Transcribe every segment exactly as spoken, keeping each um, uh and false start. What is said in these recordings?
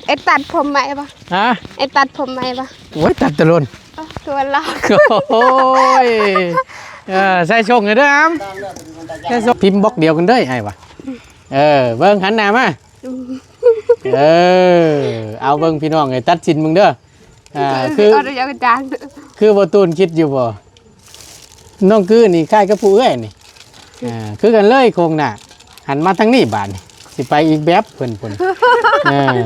ไอ้ตัดผมใหม่ปะ ฮะ ไอ้ตัดผมใหม่ปะ โอ้ย ตัดแตะโลน เอ้า ตัวลอก โอ้ย เออ ใส่ส่งให้เด้อ อ้ำ ใส่ส่ง พิมพ์บล็อกเดียวกันเด้อ ไอ้วะ เออ เบิ่ง หันหน้ามา เออ เอาเบิ่งพี่น้องเอ้ย ตัดสินมึงเด้อ อ่า คือ เอาเดี๋ยวอาจารย์ คือบ่ตูนคิดอยู่บ่ น้องกือนี่คล้ายกับผู้เอื้อยนี่ อ่า คือกันเลยโครงหน้า หันมาทางนี้บาดนี่ สิไปอีกแบบเพิ่น เพิ่น เออ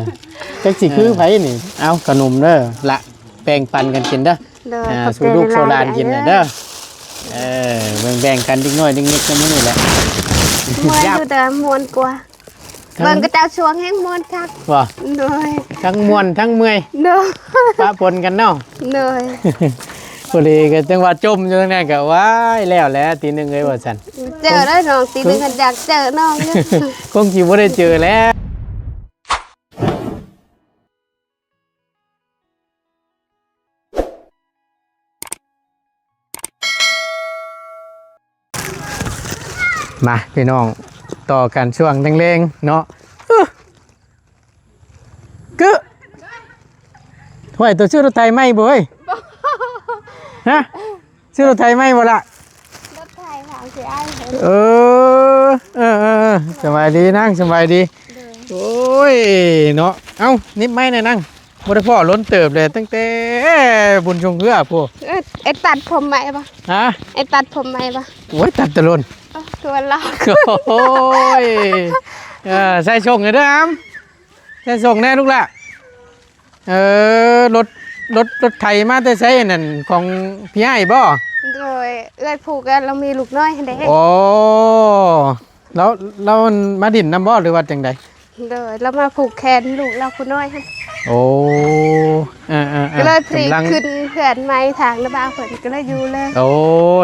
จักสิคือไผนี่ เอาขนมเด้อ ละ แบ่งปันกันกินเด้อ โดย อ่า ขอบใจ สู่ลูกสู่หลานกินน่ะเด้อ หลายๆ เด้อ เออ แบ่งๆ กันเด็กน้อยเด็กนิดนำมื้อนี้แหละ ม่วนอยู่แต่ม่วนกว่า ทั้ง เบิ่งกระเจ้าช่วงแห่งม่วนคัก บ่ โดย ทั้งม่วนทั้งเมื่อย โดย ปะปนกันเนาะ โดย พอดีก็จังว่าจมอยู่ทางนั้นก็ว้ายแล้วแหละตีหนึ่งเลยว่าซั่น เจอแล้วน้องตีหนึ่งกันอยากเจอน้องอยู่ คงสิบ่ได้เจอแล้ว มาพี่น้อง ต่อกันช่วงแลงๆ เนาะ อึ๊ะ กึ๊ะ ห้วย ตัวซื้อรถไถใหม่บ่เฮ้ย ฮะ ซื้อรถไถใหม่บ่ล่ะ รถไถถามสิอ้ายเพิ่น เออ เออ เออ เออ สบายดีนาง สบายดี โดย โอ้ย เนาะ เอ้า นิบไม้แหน่นาง บ่ได้พ้อล้นเติบเลย ตั้งแต่บุญชงเฮือพู้น เอ้ย ไอ้ตัดผมใหม่ปะ ฮะ ไอ้ตัดผมใหม่ปะ โอ้ย ตัดแตะโลน เอ้า ตัวลอก โอ้ย เออ ใส่ส่งให้เด้อ อ้ำ ใส่ส่งแหน่ลูกหล่ะ เออ รถ รถ รถไถมาแต่ไสนั่น ของพี่อ้ายบ่ โดย เอื้อยผูกกัน เรามีลูกน้อยหั้นเด้ โอ้ แล้ว แล้วมันมาดินนำบ่ หรือว่าจั่งใด โดย เรามาผูกแขนลูกเราผู้น้อยหั้น โอ้ เออ เออ เออ ก็เลยพลิก กำลัง ขึ้นเฮือนใหม่ทางนะบ่าวเพิ่น ก็เลยอยู่เลย โอ้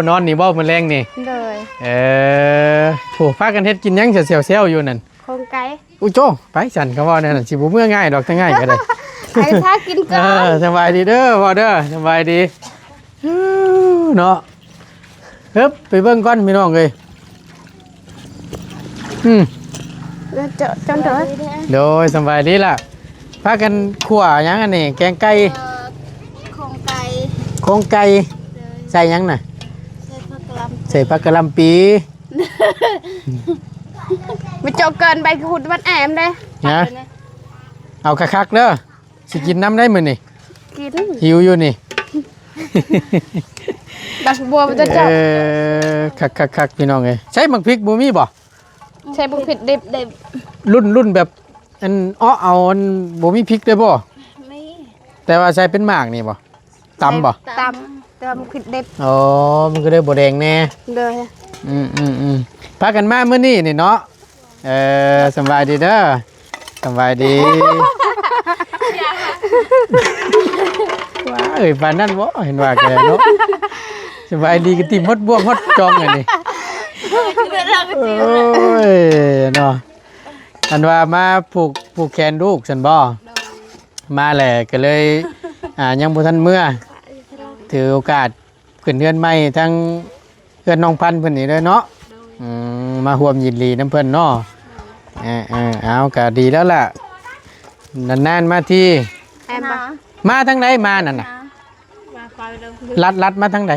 นอนนี่บ่มื้อแลงนี่ โดย เออ โห พากันเฮ็ดกินหยังเซลๆ อยู่นั่น โครงไก่ อุยโจ้ ไปสั่น เขาว่าแนวนั้น สิบ่เมือง่ายดอก ถ้าง่ายก็ได้ ไอ้พากินก่อน เออ สบายดีเด้อ พ่อเด้อ สบายดี เนาะ เอิบ ไปเบิ่งก่อนพี่น้องเอ้ย อืม เดี๋ยวเจาะจนเถอะ โดย สบายดีล่ะ พากันขั่วหยังอันนี้ แกงไก่ เอ่อ โครงไก่ โครงไก่ โดย ใส่หยังน่ะ ใส่ผักกะหล่ำ ใส่ผักกะหล่ำปี มาเจาะเกินไป ขุดวัดแอมเด้ ฮะ เอาคักๆ เด้อ สิกินน้ำได้มื้อนี่ กิน หิวอยู่นี่ บักบัวมันจะเจาะ เออ คักๆๆ พี่น้องเอ้ย ใส่หมากพริกบ่มีบ่ ใส่หมากพริกดิบ รุ่น รุ่นแบบ อัน อ้อ เอาอันบ่มีพริกได้บ่ มี แต่ว่าใส่เป็นหมากนี่บ่ ตำบ่ ตำ แต่ว่ามันผิดเด็ด อ๋อ มันก็เลยบ่แดงแน่ โดย อืม อืม อืม พากันมามื้อนี้นี่เนาะ เออ สำบายดีเด้อ สำบายดี ว้า เอ้ย ปานนั้นบ่ เห็นว่าแกเนาะ สำบายดีก็ติหมดบ่วงหมดจองอันนี้ โอ้ย เนาะ อันว่ามาผูก ผูกแขนลูกซั่นบ่ มาแหละก็เลย อ่า ยังบ่ทันเมือ ถือโอกาสขึ้นเฮือนใหม่ทั้งเฮือนน้องพันธุ์เพิ่นนี่เด้อเนาะ อืม มาร่วมยินดีนำเพิ่นเนาะ เออ เออ เอาก็ดีแล้วล่ะ นานๆ มาที แม่นบ่ มาทางใดมานั่นน่ะ ลัด ลัดมาทางใด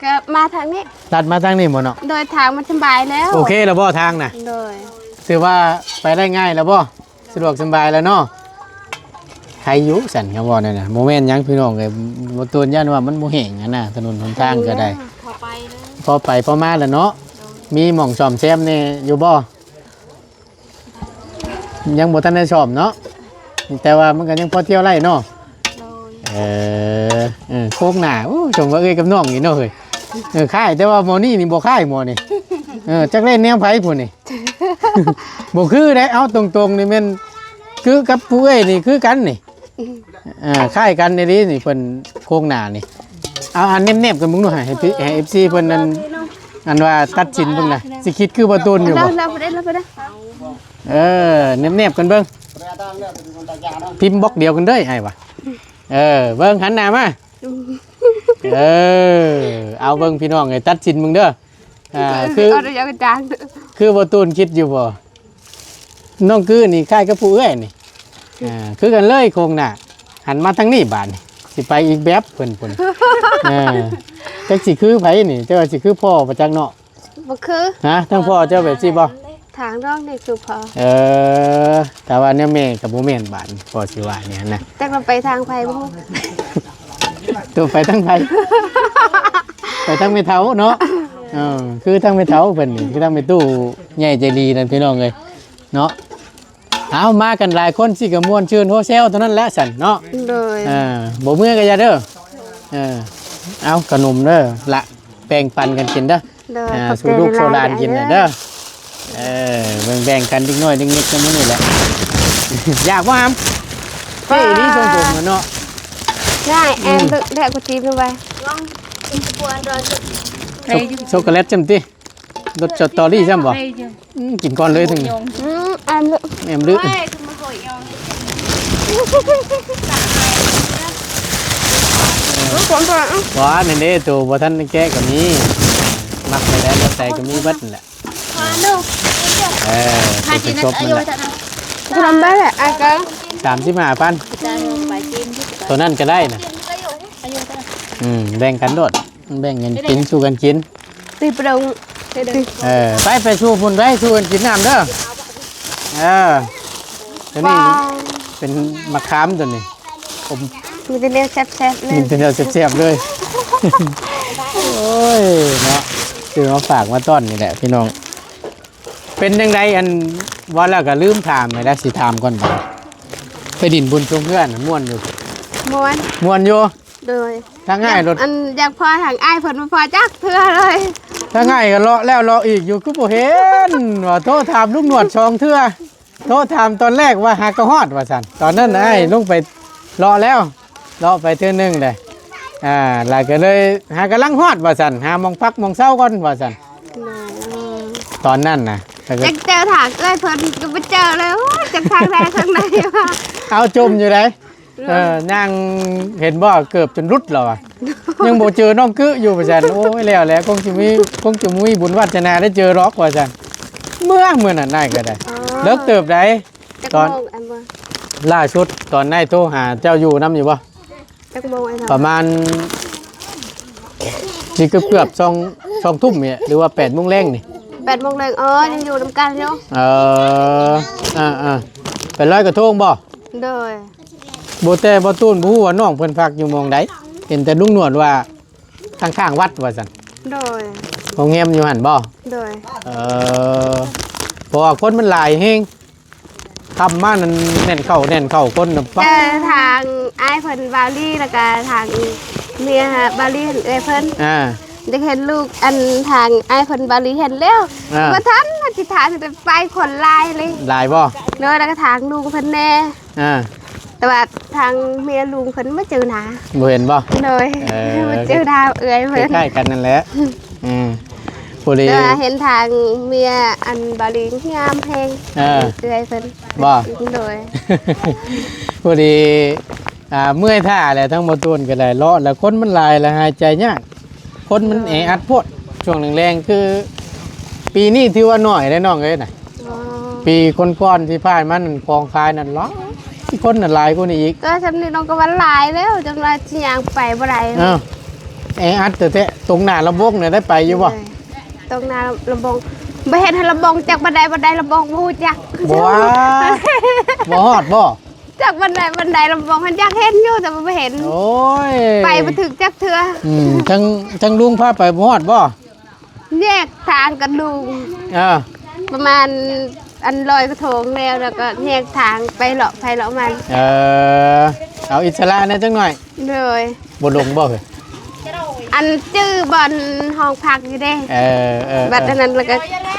ก็มาทางนี้ ลัดมาทางนี้บ่เนาะ โดยทางมันสบายแล้ว โอเคแล้วบ่ทางน่ะ โดย ถือว่าไปได้ง่ายแล้วบ่ สะดวกสบายแล้วเนาะ ใครอยู่สั่นก็บ่นั่นน่ะ บ่แม่นหยังพี่น้องเอ้ย บ่ตูนย่านว่ามันบ่แห้งหั้นน่ะ ถนนหนทางก็ได้ พอไปเลย พอไปพอมาแล้วเนาะ มีหม่องซ่อมแซมแน่อยู่บ่ ยังบ่ทันได้ซ่อมเนาะ แต่ว่ามันก็ยังพอเที่ยวได้เนาะ โดย เออ เออ โคกหน้า โอ้ ชมว่าเอ้ยกับน้องนี่เนาะเฮ้ย เออ คล้าย แต่ว่าหมอนี่นี่บ่คล้ายหมอนี่ เออ จักเล่นแนวไผผู้นี่ บ่คือเด้ เอาตรงๆ นี่แม่น คือกับผู้เอ้ยนี่คือกันนี่ อ่า คล้ายกันอีหลีนี่ เพิ่นโคกหน้านี่ เอาอันแนบๆ กันเบิ่งดู ให้พี่ ให้ เอฟซี เพิ่นนั่น อันว่าตัดสินเบิ่งนะ สิคิดคือบ่ตูนอยู่บ่ เรา เราบ่ได้ เราบ่ได้ เออ แนบๆ กันเบิ่ง พิมพ์บล็อกเดียวกันเด้อ ไอ้วะ เออ เบิ่ง หันหน้ามา เออ เอาเบิ่งพี่น้องเอ้ย ตัดสินเบิ่งเด้อ อ่า คือ เอาเดี๋ยวอาจารย์ คือบ่ตูนคิดอยู่บ่ น้องกือนี่คล้ายกับผู้เอื้อยนี่ อ่า คือกันเลยโครงหน้า หันมาทางนี้บาดนี่ สิไปอีกแบบเพิ่นพุ้น เออ จักสิคือไผนี่ แต่ว่าสิคือพ่อบ่จักเนาะ บ่คือ ฮะ ทางพ่อเจ้าแบบสิบ่ ทางน้องนี่คือพ่อ เออ แต่ว่าแนวแม่ก็บ่แม่นบาดนี่ พ่อสิว่าเนี่ยนะ แต่ว่าไปทางไผบ่ฮู้ ตัวไปทางไผ ไปทางแม่เฒ่าเนาะ เออ คือทางแม่เฒ่าเพิ่นนี่ คือทางแม่ตู้ใหญ่ใจดีนั่นพี่น้องเอ้ย เนาะ เอามากันหลายคนสิก็ม่วนชื่นโฮแซวเท่านั้นแหละสั่นเนาะ โดย อ่า บ่เมือก็อย่าเด้อ เออ เอาขนมเด้อ ละ แบ่งปันกันกินเด้อ โดย อ่า ขอบใจ สู่ลูกสู่หลานกินน่ะเด้อ หลายๆเด้อ เออ แบ่งๆกันเด็กน้อยเด็กนิดกันมื้อนี้แหละ อยากบ่หำ เฮ้ย นี่ทรงผมน่ะเนาะ ง่าย แอม อืม เลือก เลือกกูจีบดูไป ลองกินกระบวนรอยจุด ช็อก ช็อกโกแลตจ้ำติ รสสตรอเบอรี่จ้ำบ่ อืม กินก่อนเลยถึง อืม แอมเลือก แอมลึก ผมก่อน อ่ะ ว้า นี่เด้ ตัวบ่ทันแกะก็มี มักไปได้แล้วใส่ก็มีเบิดนั่นแหละ เออ ตัวเป็นครบนั่นแหละ ทำได้แหละ อ่ะก็ สามสิบห้าพัน ตัวนั้นก็ได้นะ อืม แบ่งกันโลด แบ่งกันกิน สู้กันกิน ตีปรุง เออ ไป ไปสู้พุ่น ไปสู้กันกินน้ำเด้อ เออ ตัวนี้ ว้าว เป็นมะขามตัวนี้ ผม มีแต่แนวแซ่บๆเลย มีแต่แนวแซ่บๆเลย โอ้ย เนาะ คือมาฝากมาต้อนนี่แหละพี่น้อง เป็นจั่งใด อันว่าแล้วก็ลืมถามไปแล้ว สิถามก่อนบัด ไปดินบุญชงเพื่อนน่ะ ม่วนอยู่ ม่วน ม่วนอยู่ โดย ทางอ้ายรถ อันอยากพอทางอ้ายเพิ่นบ่พอจักเทื่อเลย ทางอ้ายก็เลาะแล้วเลาะอีกอยู่ คือบ่เห็น ว่าโทรถามลุงหนวดสองเทื่อ โทรถามตอนแรกว่าหากะฮอดว่าซั่น ตอนนั้นน่ะอ้ายลงไปเลาะแล้ว เลาะไปเทื่อหนึ่งเลย อ่า แล้วก็เลยหากำลังฮอดว่าซั่น หาหม่องพักหม่องเซาก่อนว่าซั่น โดย ตอนนั้นน่ะ แล้วก็ จักเจอทางเอ้ยเพิ่นก็บ่เจอเลย โอ้ย จักทางใดทางใดวะ เอาจมอยู่ได เออ ย่างเห็นบ่ เกือบจนหลุดแล้วอะ ยังบ่เจอน้องกึอยู่ว่าซั่น โอ้ย แล้วแหละ คงสิมี คงสิมีบุญวาสนาได้เจอหรอกว่าซั่น เมื่อ มื้อนั้นนายก็ได้ อ๋อ เลิกเติบใด จัก ตอน โมงอันบ่ ล่าสุดตอนนายโทรหาเจ้าอยู่นำอยู่บ่ จักโมงไอ้น้อง ประมาณ สิเกือบๆ สอง สองทุ่มเนี่ย หรือว่าแปดโมงแลงนี่ แปดโมงแลง อ๋อ ยังอยู่นำกันอยู่ เออ อ่าๆ ไปลอยกระทงบ่ โดย บ่แต่บ่ตูนบ่ฮู้ว่าน้องเพิ่นพักอยู่หม่องใด เห็นแต่ลุงหนวดว่าข้างๆวัดว่าซั่น โดย โรงแรมอยู่หั่นบ่ โดย เออ เพราะว่าคนมันหลายแฮง ค่ำมานั่นแน่นเข้าแน่นเข้าคนน่ะ แต่ทางอ้ายเพิ่นบาวลี่ แล้วก็ทางเมียบาวลี่เอื้อยเพิ่น อ่า ได้เห็นลูก อันทางอ้ายเพิ่นบาวลี่เห็นแล้ว อ่า บ่ทันสิถาม แต่ไปคนหลายเลย หลายบ่ โดย แล้วก็ทางลุงเพิ่นแน่ อ่า แต่ว่าทางเมียลุงเพิ่นบ่เจอหน้า บ่เห็นบ่ โดย เออ บ่เจอหน้าเอื้อยเพิ่น คล้ายๆกันนั่นแหละ อืม พอดี แต่ว่าเห็นทางเมียอันบาวลี่งามแฮง เออ เอื้อยเพิ่น บ่ โดย พอดี อ่า เมื่อยท่าแหละ ทั้งบ่ตูนก็ได้ เลาะแล้วคนมันหลายแล้วหายใจยาก คนมันแออัดโพด ช่วงแลงๆ คือ ปีนี้ถือว่าน้อยเด้น้องเอ้ยน่ะ อ๋อ ปีก่อนๆที่ผ่านมานั่นของขายนั่นหลาย คนน่ะหลายกว่านี้อีก ก็ซำนี้น้องก็ว่าหลายแล้ว จนว่าสิย่างไปบ่ได้ อ้าว แออัดแท้ๆ ตรงหน้าลำวงเนี่ยได้ไปอยู่บ่ โดย ตรงหน้าลำวง บ่เห็นลำวงจักบันได บันไดลำวงบ่ฮู้จัก บ่ว่า บ่ฮอดบ่ จักบันได บันไดลำวงหั้นอยากเห็นอยู่ แต่ว่าบ่เห็น โอ้ย ไปบ่ถึงจักเทื่อ อืม ทั้ง ทั้งลุงพาไปบ่ฮอดบ่ แยกทางกับลุง เออ ประมาณอันลอยกระทงแล้ว แล้วก็แยกทางไปเลาะไผเลาะมัน เออ เอาอิสระแหน่จักหน่อย โดย บ่หลงบ่เฮ้ย อันจื้อบ่อนห้องพักอยู่เด้ เออ เออ บัดอันนั้นแล้วก็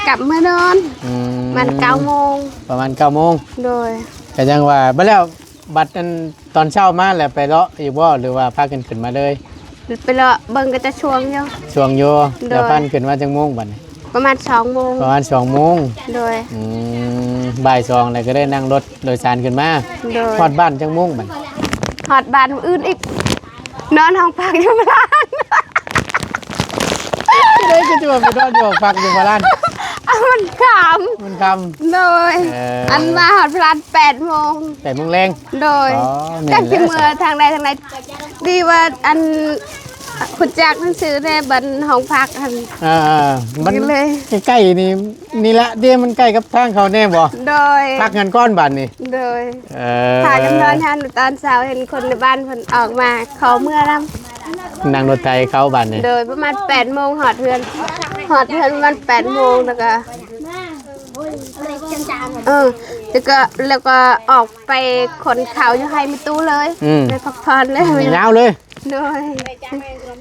กลับเมือนอน อืม มันเก้าโมง ประมาณเก้าโมง โดย ก็ยังว่า บัดแล้ว บัดอันตอนเช้ามาแล้วไปเลาะอยู่บ่ หรือว่าพากันขึ้นมาเลย ไปเลาะเบิ่งก็จะช่วงอยู่ ช่วงอยู่ โดย แล้วพากันขึ้นมาจักโมงบัดนี้ ประมาณสองโมง ประมาณสองโมง โดย อืม บ่ายสองแล้วก็ได้นั่งรถโดยสารขึ้นมา โดย ฮอดบ้านจักโมงบัดนี้ ฮอดบ้านมื้ออื่นอีก นอนห้องพักอยู่บ้าน เลยก็จะว่าไปนอนอยู่ห้องพักอยู่บ้าน เอา มันค่ำ มันค่ำ โดย เออ อันมาฮอดพลัดแปดโมง แปดโมงแลง โดย อ๋อ แม่นแล้ว จักสิเมือทางใดทางใด ดีว่าอันคุณจักหนังสือแน่บันห้องพักหั่น เออ มัน ก็เลย ใกล้ๆ นี่ นี่ละเด้ มันใกล้กับทางเขาแน่บ่ โดย พักกันก่อนบัดนี้ โดย เออ พากันนอนหั่นตอนเช้าเห็นคนในบ้านเพิ่นออกมาขอเมือนำ นั่งรถไถเข้าบัดนี้ โดยประมาณแปดโมงฮอดเฮือน ฮอดเฮือนประมาณแปดโมงแล้วก็ เออ แล้วก็ แล้วก็ออกไปขนข้าวอยู่ไฮ่แม่ตู้เลย อืม ไปพักผ่อนเลย ยาวเลย โดย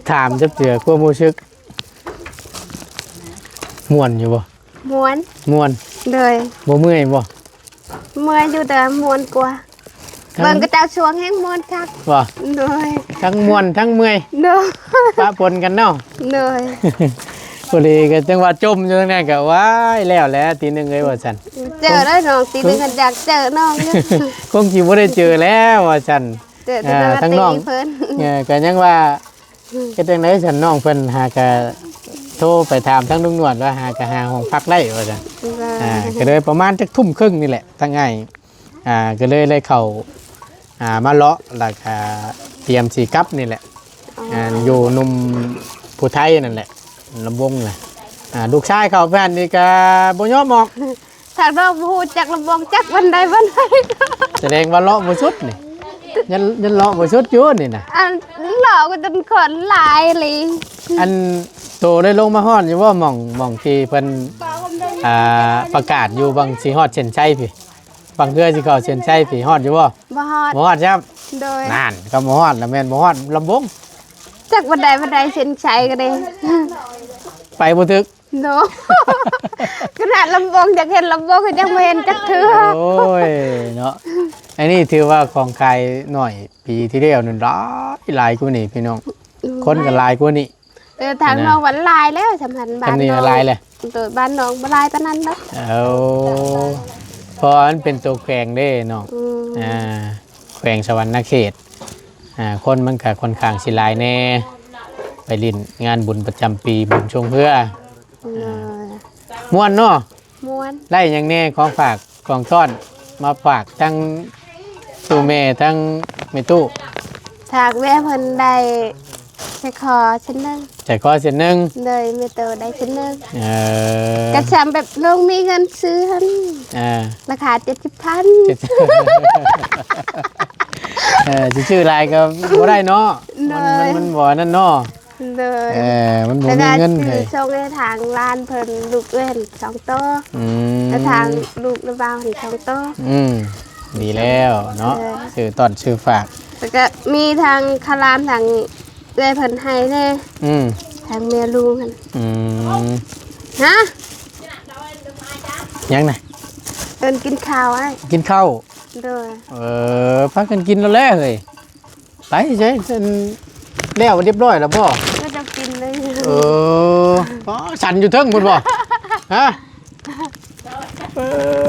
ถามจักเทื่อความรู้สึก ม่วนอยู่บ่ ม่วน ม่วน โดย บ่เมื่อยบ่ เมื่อยอยู่แต่ม่วนกว่า ทั้ง เบิ่งกระเจ้าช่วงแห่งม่วนคัก บ่ โดย ทั้งม่วนทั้งเมื่อย โดย ปะปนกันเนาะ โดย พอดีก็จังว่าจมอยู่ทางนั้นก็ว้ายแล้วแหละตีหนึ่งเอ้ยว่าซั่น เจอแล้วน้องตีหนึ่งกันอยากเจอน้องอยู่ คงสิบ่ได้เจอแล้วว่าซั่น เจอแต่ อ่า ทางน้อง ตีเพิ่น เออ ก็ยังว่า อืม เฮ็ดจั่งใด๋ซั่นน้องเพิ่นหากะโทรไปถามทางลุงหนวดว่าหากะหาห้องพักได้ว่าซั่น ได้ อ่า ก็เลยประมาณจักทุ่มครึ่งนี่แหละ ทางอ้าย อ่า ก็เลยได้เข้า อ่า มาเลาะแล้วก็เตรียมสิกลับนี่แหละ อ๋อ อ่า อยู่หนุ่มผู้ไทยนั่นแหละ ลำวงน่ะ อ่า ลูกชายเขาเพิ่นนี่ก็บ่ยอมออก ทางนอกบ่ฮู้จักลำวงจักวันใดวันใด แสดงว่าเลาะบ่สุดนี่ ยัง ยังเลาะบ่สุดอยู่นี่นะ อันเลาะก็จนขนหลายเลย อันโตได้ลงมาฮอดอยู่บ่ หม่อง หม่องที่เพิ่น อ่า ประกาศอยู่ บางสิฮอดเส้นชัยพี้ บางเทื่อสิเข้าเส้นชัยพี้ ฮอดอยู่บ่ บ่ฮอด บ่ฮอดครับ โดย นั่น ก็บ่ฮอดแล้วแม่นบ่ฮอดลำวง จักวันใดวันใดเส้นชัยก็ได้ ไปบ่ถึก โน ขนาดลำวงอยากเห็นลำวงก็ยังบ่เห็นจักเทื่อ โอ้ย เนาะ อันนี้ถือว่าของขายน้อย ปีที่แล้วนั่นหลาย หลายกว่านี้พี่น้อง อืม คนก็หลายกว่านี้ แต่ทาง นะ น้องวันหลายแล้ว สำคัญบ้าน อันนี้ น้อง หลายเลย โดยบ้านน้องบ่หลายปานนั้นดอก เอา เพราะมันเป็นตัวแขวงเด้เนาะ อืม อ่า แขวงสะหวันนะเขต อ่า คนมันก็ค่อนข้างสิหลายแน่ ไปเล่นงานบุญประจำปี บุญช่วงเฮือ โดย ม่วนเนาะ ม่วน ได้หยังแน่ของฝากของต้อนมาฝากทั้งตู้แม่ทั้งแม่ตู้ ฝากแม่เพิ่นได้สร้อยคอเส้นหนึ่ง สร้อยคอเส้นหนึ่ง โดยแม่ตู้ได้เส้นหนึ่ง เออ กะซำแบบน้องมีเงินซื้อหั่น เออ ราคาเจ็ดสิบพัน เจ็ดสิบ เออ สิซื้อหลายก็บ่ได้เนาะ มัน โดย มัน มันบ่นั่นเนาะ โดย เออ มันบ่มีเงิน แต่ก็ซื้อ เลย ส่งให้ทางหลานเพิ่น ลูกเอื้อนสองโต อืม และทางลูกน้าบ่าวหั่นสองโต อืม ดีแล้วเนาะ เออ ซื้อต้อนซื้อฝาก แล้วก็มีทางคารามทางเอื้อยเพิ่นให้แน่ อืม ทางเมียลุงหั่น อืม ฮะ หยังนะ เอิ้นกินข้าวอ้าย กินข้าว โดย เออ พากันกินแล้วแหละเฮ้ย ไปใช่ แล้วเรียบร้อยแล้วบ่ ก็จะกินเลย เออ อ๋อ สั่นอยู่เทิงพุ้นบ่ ฮะ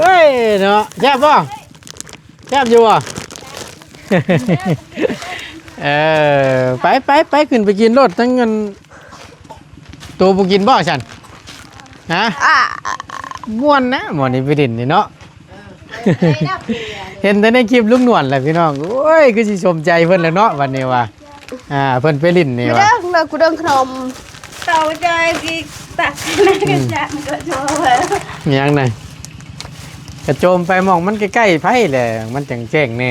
เอ้ย เนาะ แซ่บบ่ แซ่บอยู่บ่ เออ ไป ไป ไป ขึ้นไปกินโลด ทั้งเงิน โตบ่กินบ่ซั่น ฮะ อ่ะ ม่วนนะ หม่องนี้ไปเล่นนี่เนาะ เห็นแต่ในคลิปลุงหนวดแหละพี่น้อง โอ้ย คือสิสมใจเพิ่นแหละเนาะ บัดนี้ว่า อ่า เพิ่นไปเล่นนี่ ไม่ ว่า ได้เลย กูโดนขนม เต่าใจกิกตักนั่นก็จะก็โชว์เลย มีหยังไง กระโจมไปหม่องมันใกล้ๆ ไผแหละ มันจั่งแจ้งแน่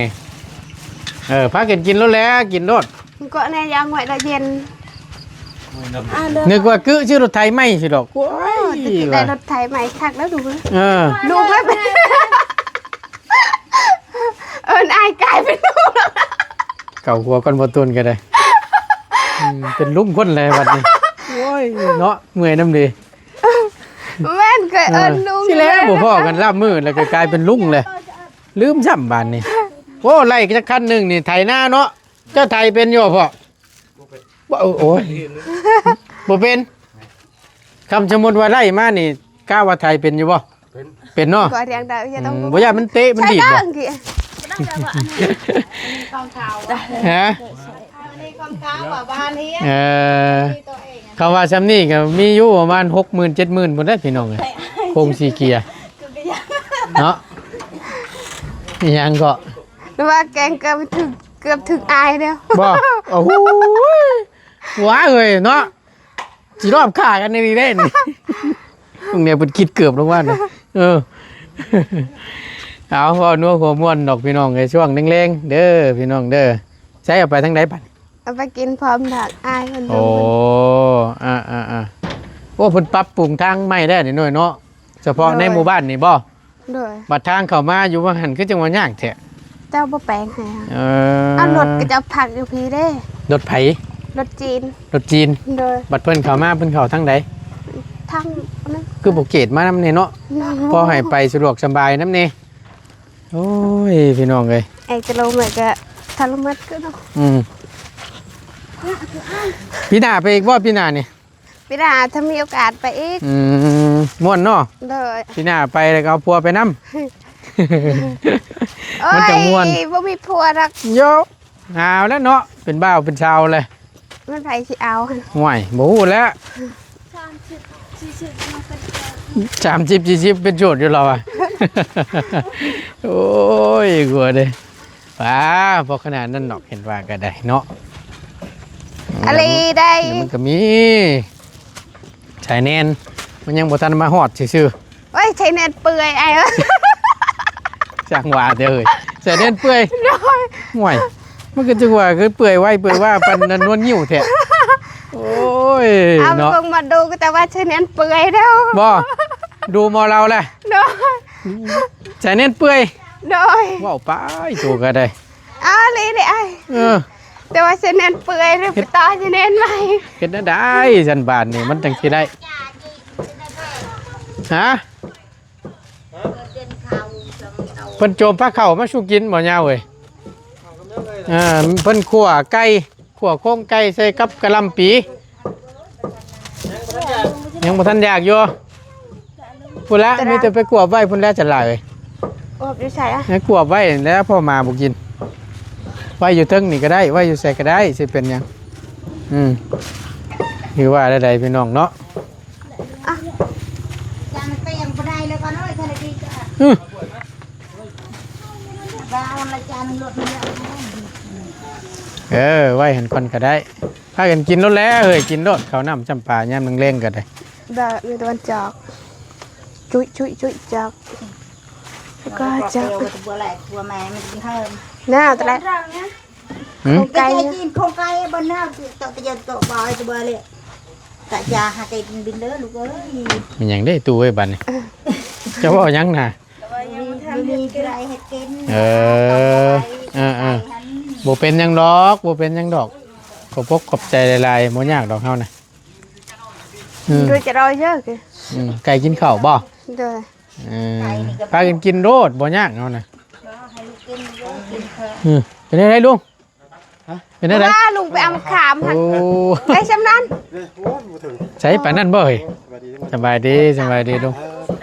เออ พากันกินโลดแหละ กินโลด มันก็แน่ ยางไว้ละเย็น อ่า เดิน นึกว่ากึซื้อรถไถใหม่สิดอก โอ้ย โอ้ย จะได้รถไถใหม่คักแล้วดูเว้ย เออ ดูไม่เป็น เอิ้นอ้ายกลายเป็นลูกแล้ว เก่าหัวก่อนบ่ตูนก็ได้ อืม เป็นลุงคนเลยบัดนี้ โอ้ย เนาะ เมื่อยนำเด้ แม่นเคยเอิ้นลุง เออ ที่แรกบ่พ้อกันลาบมื้อแล้วก็กลายเป็นลุงเลย ลืมซ้ำบาดนี้ โอ้ ไล่จักคันหนึ่งนี่ไถนาเนาะ เจ้าไถเป็นอยู่บ่พ่อ บ่ เออ โอ้ย บ่เป็น คำสมมุติว่าไล่มานี่ กล้าว่าไถเป็นอยู่บ่ เป็น เป็นเนาะ ก็เรียงได้ อืม อย่าต้อง บ่ย่านมันเตะมันดีดบ่ ใช่ได้ ฮะ อันนี้ของเขาว่าบ้านนี้ เออ มีตัวเอง เขาว่าซ้ำนี่ก็มีอยู่ประมาณหกหมื่นเจ็ดหมื่นพุ้นเด้อพี่น้องเอ้ย โครงสี่เกียร์ เนาะ อีหยังก็ หรือว่าแกงเกือบถึง เกือบถึงอายแล้ว บ่ โอ้โห ว้าเอ้ยเนาะ สิรอบฆ่ากันในนี้ได้นี่ พวกเนี่ยเพิ่นคิดเกือบลงว่าเนี่ย เออ เอา เว้านัวหัวม่วนดอกพี่น้อง ในช่วงแลงๆ เด้อพี่น้องเด้อ ใช้เอาไปทางใดบัด เอาไปกินพร้อมผักอ้ายเพิ่น โอ้ อ่า อ่า อ่า โอ้ เพิ่นปรับปรุงทางใหม่แล้วนี่น้อยเนาะ เฉพาะใน โดย หมู่บ้านนี่บ่ โดย บัดทางเข้ามาอยู่ว่าหั่นคือจังว่ายากแท้ เจ้าบ่แปลงให้ค่ะ เออ เอารถก็จะพักอยู่พี้เด้ รถไผ รถจีน รถจีน โดย บัดเพิ่นเข้ามาเพิ่นเข้าทางใด ทางนั้น คือบ่เกตมานำนี่เนาะ เนาะ พอให้ไปสะดวกสบายนำนี่ โอ้ย พี่น้องเอ้ย ไอ้กะโลเมตรก็ทะลุมัดก็เนาะ อืม ปีหน้าไปอีกบ่ ปีหน้านี่ ปีหน้าถ้ามีโอกาสไปอีก อืม ม่วนเนาะ โดย ปีหน้าไปแล้วก็เอาผัวไปนำ มันจะม่วน โอ้ย บ่มีผัวดอก โย เอาแล้วเนาะ เป็นบ่าวเป็นสาวเลย มันไผสิเอาหั่น ห่วย บ่ฮู้แล้ว สามสิบ สี่สิบ มันเป็นแฟน สามสิบ สี่สิบ เป็นโสดอยู่แล้วอะ โอ้ย กลัวเด้ ว้า บ่ขนาดนั้นดอก เห็นว่าก็ได้เนาะ อะไรได้ เดี๋ยวมันก็มี สายแนน มันยังบ่ทันมาฮอดซื่อๆ โอ้ย ใช้แนนเปื่อยไอ้เอ้ย ช่างว่าเด้อเฮ้ย ใส่แนนเปื่อย โดย ห่วย มันก็จังว่าคือเปื่อยไวเปื่อยว่าปานนั้นนวลงิ้วแท้ โอ้ย เอา เนาะ เบิ่งมาดูก็แต่ว่าใช้แนนเปื่อยเด้อ บ่ ดูหมอลำแหละ โดย ใส่แนนเปื่อย โดย เว้าไป ตัวก็ได้ เอาเลยเด้อไอ้ เออ แต่ว่าใช้แนนเปื่อยหรือ เฮ็ด ไปต่อใช้แนนใหม่ เฮ็ดแนวใด ซั่นบาดนี่มันจังสิได้ ฮะ เพิ่นโจมพาเข้ามาสู่กินบ่ยาวเว้ย อ่า เพิ่นคั่วไก่ คั่วโครงไก่ใส่กับกะหล่ำปี ยังบ่ทันอยากอยู่ พุ้นละ แต่ละ มีแต่ไปกวบไว้พุ้นละจะหลาย กวบอยู่ไสอะ ให้กวบไว้แล้วพ่อหมาบ่กิน ไว้อยู่เทิงนี่ก็ได้ ไว้อยู่ไสก็ได้ สิเป็นหยัง อืม คือว่าได้ๆ พี่น้องเนาะ อ่ะ จานเตียงบ่ได้แล้วก็น้อยเท่าไหร่ดีจ้ะ อืม ว่าเอาละจานรถนี่แหละ เออ ไว้หั้นก่อนก็ได้ พากันกินโลดแล้วเฮ้ย กินโลด ข้าวน้ำจ้ำปลายามแลงๆ ก็ได้ บ่ มีแต่วันจอก จุ๊ยจุ๊ยจุ๊ยจอก แล้วก็จอก เตียวกับตัวแหลกตัวแม่มันกินเพิ่ม น่า แต่ละ หืม โครงไก่ ไก่จีน โครงไก่บ้านนอก ตัวเตียวตัวบอยตัวเลย กะยาหาไก่บินเด้อลูกเอ้ย มันหยังได้ตู้ไว้บัดนี่ เจ้าว่าหยังน่ะ แต่ว่ายังบ่ทันเฮ็ดกิน บ่มีผู้ใดเฮ็ดกิน เออ เออ เออ บ่เป็นหยังดอก บ่เป็นหยังดอก ขอบพกขอบใจหลายๆ บ่ยากดอกเฮานะ อืม ดูจะรอเยอะคือ อืม ไก่กินข้าวบ่ โดย เออ พากันกินโลด บ่ยากเฮานะ ให้ลูกกินเยอะกินเถอะ อืม เป็นไงลุง ฮะ เป็นไง ว่าลุงไปเอามะขามหั่น โอ้ ได้ส่ำนั้น เอ้ย โอ้ย บ่ถึง ใส่ปานนั้นบ่เฮ้ย สบายดี สบายดี สบายดีลุง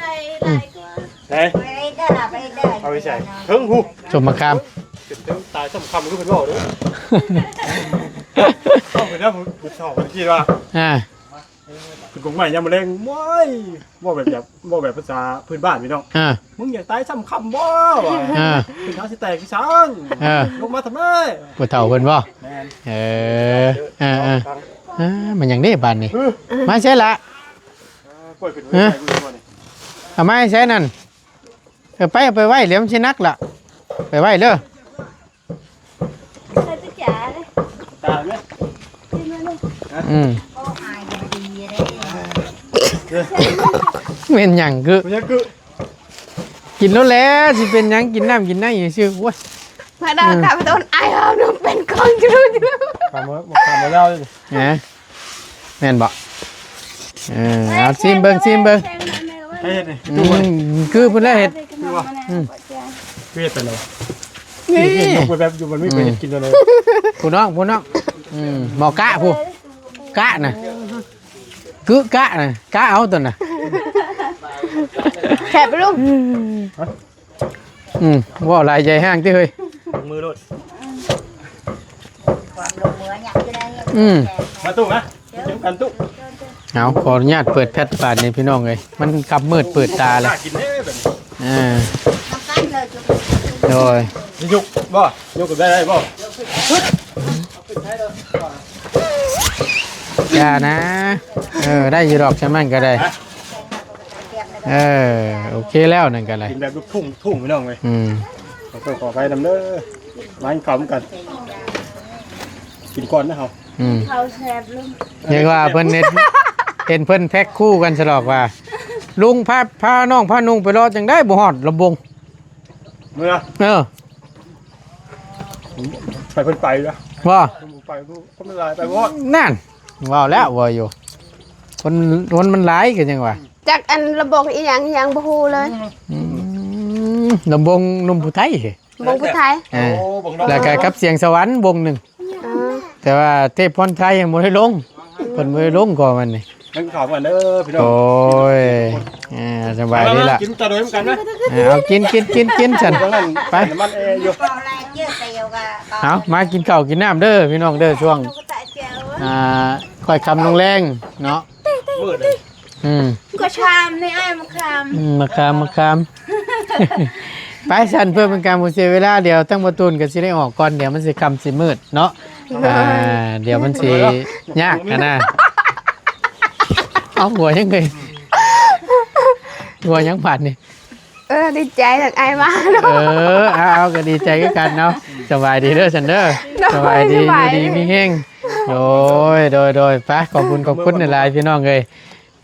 ได้หลายกว่า ไหน ไปได้ล่ะ ไปได้ เอาไปใส่เทิงหู ส้มมะขาม เป็นเทิงตายสำคัญก็เป็นบ่เด้อ เข้าไปแล้วผมผมชอบผมคิดว่า อ่า เป็นกงใหม่ยามมื้อแลง โอ้ย เว้าแบบ แบบ เว้าแบบภาษาพื้นบ้านพี่น้อง อ่า มึงอยากตายสำคัญบ่วะ อ่า เป็นหยังสิแตกอีสาน อ่า ลงมาทำไม ผู้เฒ่าเพิ่นบ่ แม่น เออ อ่า อ่า อ่า มันหยังเด้บาดนี่ เออ มาใช่ละ เออ กล้วยขึ้น ฮะ ไปดูก่อนนี่ เอามาให้ใช้นั่น เออ ไป เอาไปไว้ เดี๋ยวมันสิหนักล่ะ ไปไว้เด้อ ใส่ตุ๊กจ๋าเลย ตาไหม กินมาลูก อืม โอ้อายดีเลย แม่นหยังคือ มันยังคือ กินแล้วแหละ สิเป็นหยัง กินน้ำกินในซื่อ โอ้ย มาดาม อืม ตามต้นไอ้เราหนุ่มเป็นของยูทูบ ทำมา ทำมาแล้ว ฮะ แม่นบ่ เออ เอาซิมเบิ่ง ซิมเบิ่ง ให้เฮ็ดนี่ อืม คือเพิ่นแล้วเฮ็ด คือว่า อืม คือเฮ็ดไปแล้ว นี่ นี่เฮ็ดยกไปแบบอยู่มันไม่เคยเฮ็ดกินเลย ผู้น้อง ผู้น้อง อืม หมอกะผู้ กะน่ะ กึกะน่ะ กะเอาตัวน่ะ แซ่บไปลูก อืม เว้าหลายใหญ่ห้างติเฮ้ย มือโลด ความลงมือเนี่ยจะได้เนี่ย อืม มาตู้นะ เดี๋ยว เดี๋ยวกันตู้ เอาขออนุญาตเปิดแฟลชบาดนี่พี่น้องเอ้ย มันค่ำมืดเปิดตาเลย น่ากินเด้อแบบนี้ อ่า โดย สิยกบ่ ยกก็ได้บ่ อย่านะ เออ ได้อยู่ดอก ช่างมันก็ได้ เออ โอเคแล้วนั่นก็ได้ กินแบบลูกทุ่ง ทุ่งพี่น้องเอ้ย อืม ขอโทษขออภัยนำเด้อ มากินข้าวกัน กินก่อนนะเฮา อืม เขาแซ่บลุง เรียกว่าเพิ่นเห็น เห็นเพิ่นแพ็คคู่กันสลอกว่า ลุงพา พาน้องพานุ่งไปรอจังได้บ่ฮอดลำวง เมื่อ เออ ไปเพิ่นไปแล้ว ว่า ไปก็ไม่ลายไปบ่ นั่น ว่าแล้วว่าอยู่ คน คนมันหลายกันยังวะ จักอันระบงอีหยังอีหยังบ่ฮู้เลย อืม ลำวงหนุ่มผู้ไทย บงผู้ไทย อ่า โอ้บงนอก แล้วก็กับเสียงสวรรค์วงหนึ่ง อ่า แต่ว่าเทพพรไทยยังบ่ได้ลง เพิ่นบ่ได้ลงก่อนมันนี่ มันขาวกันเด้อพี่น้อง โอ้ย อ่า สบายดีละ กินตะโดยกันนะ อ่า เอากิน กิน กิน กิน ฉัน ตรงนั้น ไป น้ำมันแอร์อยู่ เอา มากินข้าวกินน้ำเด้อพี่น้องเด้อ ช่วง อ่า ค่อยค่ำลงแรงเนาะ มืดเลย อืม ก็ชามนี่ไอ้ายมาคาม อืม มาคาม มาคาม ไปสันเพื่อเป็นการบ่เสียเวลา เดี๋ยวทั้งประตูนก็สิได้ออกก่อน เดี๋ยวมันสิค่ำสิมืดเนาะ อ่า เดี๋ยวมันสิยากนะนะ เอาหัวยังไง หัวยังบาดนี่ เออ ดีใจจากไอ้ายมาเนาะ เออ เอา เอา ก็ดีใจคือกันเนาะ สบายดีเด้อสันเด้อ โดย สบายดี สบาย อยู่ดีมีแฮง โดย โดย โดย ไป ขอบคุณ ขอบคุณหลายๆพี่น้องเอ้ย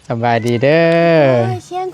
สบายดีเด้อ เอ้ยเชียง